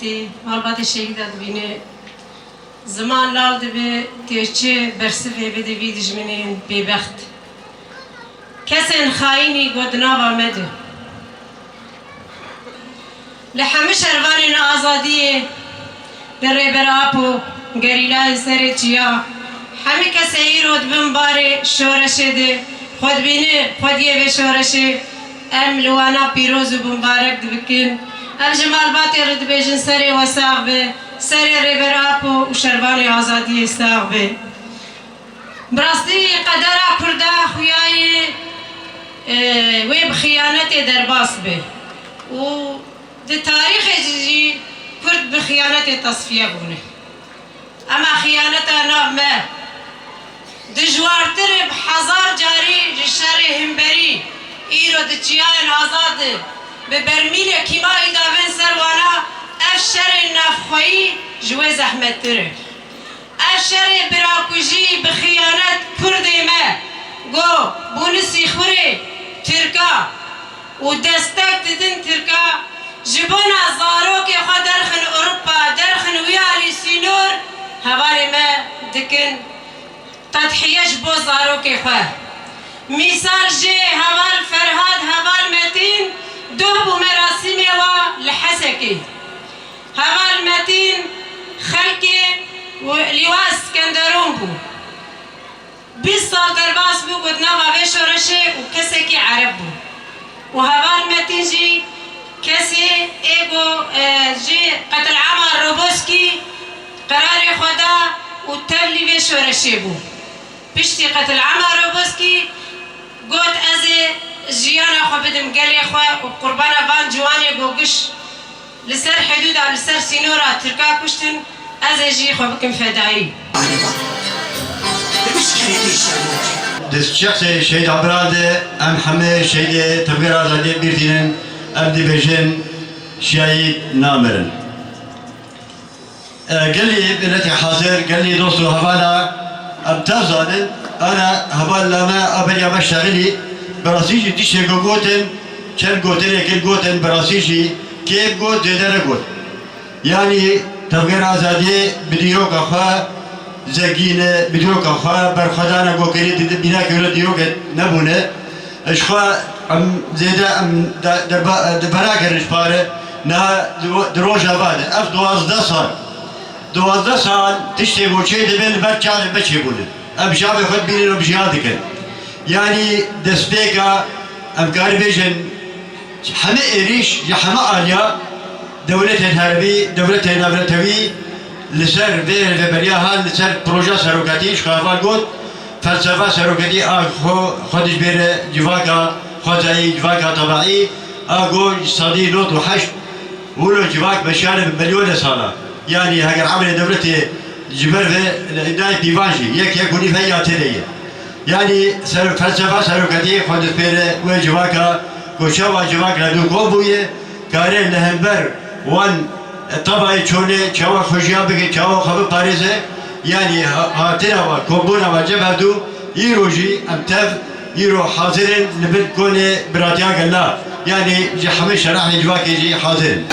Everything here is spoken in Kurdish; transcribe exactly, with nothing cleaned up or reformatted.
Tê malbatê şehîda dibîne, ziman lal dibe, tê çi bersivê bide vî dijminên bêbext. Kesên xayînî got nava me de. Li hemû şervanên azadiyê, li Rêber Apo, gerîlayên serê çiya, hemî kesê îro di bin barê şoreşê de xwe dibîne, xwediyê vê şoreşê em li wana pîroz û bimbarek dibikin. Em ji malbatê re dibêjin serê we sax be, serê Rêber Apo û şervanê azadiyê sax be. Bi rastî qedera Kurda xuyayê, e, wê bi xiyanetê derbas be û di tarîxê jî Kurd bi xiyanetê tesfiye bûne. Ema xiyaneta nav me dijwartir e bi hezar carî ji şerê himberî. Îro di çiyayên azad de bi bermîlê kîmayî davên ser wana, ev şerên navxweyî ji wê zehmettir e. Ev şerê birakujî bi xiyanet Kurdê me go bûne sîxurê Tirka û destek didin Tirka, ji bona zarokê xwe derxin Ewropa, derxin wî alî sînor, hevalê me dikin tedhiye ji bo zarokê xwe. Mîsal jê heval Ferhad, heval Metîn, doh bû merasîmê wa li Hesekê. Heval Metîn xelkê û Lîwa Skenderon bû. Bîst sal derbas bû ku di nava vê şoreşê û kesekî ereb bû. Û heval Metîn jî kesê ê ku, e, ji Qetilama Roboskî qerarê xwe da û tevlî vê şoreşê bû. Piştî Qetilama Roboskî got, ez ê jiyana xwe bidim gelê xwe û qurbana van ciwanê ku giş li ser hidûda, li ser sînora Tirka kuştin, ez ê jî xwe bikim fedayî. Di şexsê Şehîd Abral de em hemê şehîdê Tevgera Azadiyê bîr tînin, em dibêjin şehîd namirin. E, gelî miletê hazir, gelî dost û hevala, em tev zanin, ana hevala me a beriya me şexilî, bi rastî jî tiştê ku gotin, çend gotinê kir gotin, bi rastî jî kêm got, zêde negot. Yanî Tevgera Azadiyê bi dîroka xwe zengîn e, bi dîroka xwe berxwedan e, ku kirî di, di bîneke wilo dîrokê nebûne. Ji xwe em zêde em de, de, de bera kirin ji pare. Niha di, di Rojava de ev duwazdeh sal, duwazdeh sal tiştê ku çê dibe li ber çavê me çêbûne. Em ji çavê xwe dibînin û bi jiyan dikin. Yanî destpêka em karî bêjin hemî êrîş ji hemî aliya dewletên herebî, dewletên navnetewî li ser vê rêveberiya han, li ser proja serokatî ji xwe heval got, felsefa serokatî a xwe, xwe dijbêre civaka xwezayî, civaka tebaî, a got ji sedî nod û heşt wilo civak meşiyane bi milyone sala. Yanî heger emrê dewletê ji ber ve li îdayê pîvan jî yek, yek û nîv heya têde ye. Yanî ser, felsefa serokatiyê xwe dipêre wê civaka ku çawa civak li dû kom bûye, kare li hember wan tebayê çolê çawa xwe jiyan bike, çawa xwe biparêze. Yanî ha-, hatina wan, kombûna wan cem hevdû, îro jî em tev, îro hazir in li bin konê biratiya gela. Yanî ji hemî şerahên civakê jî hazir in.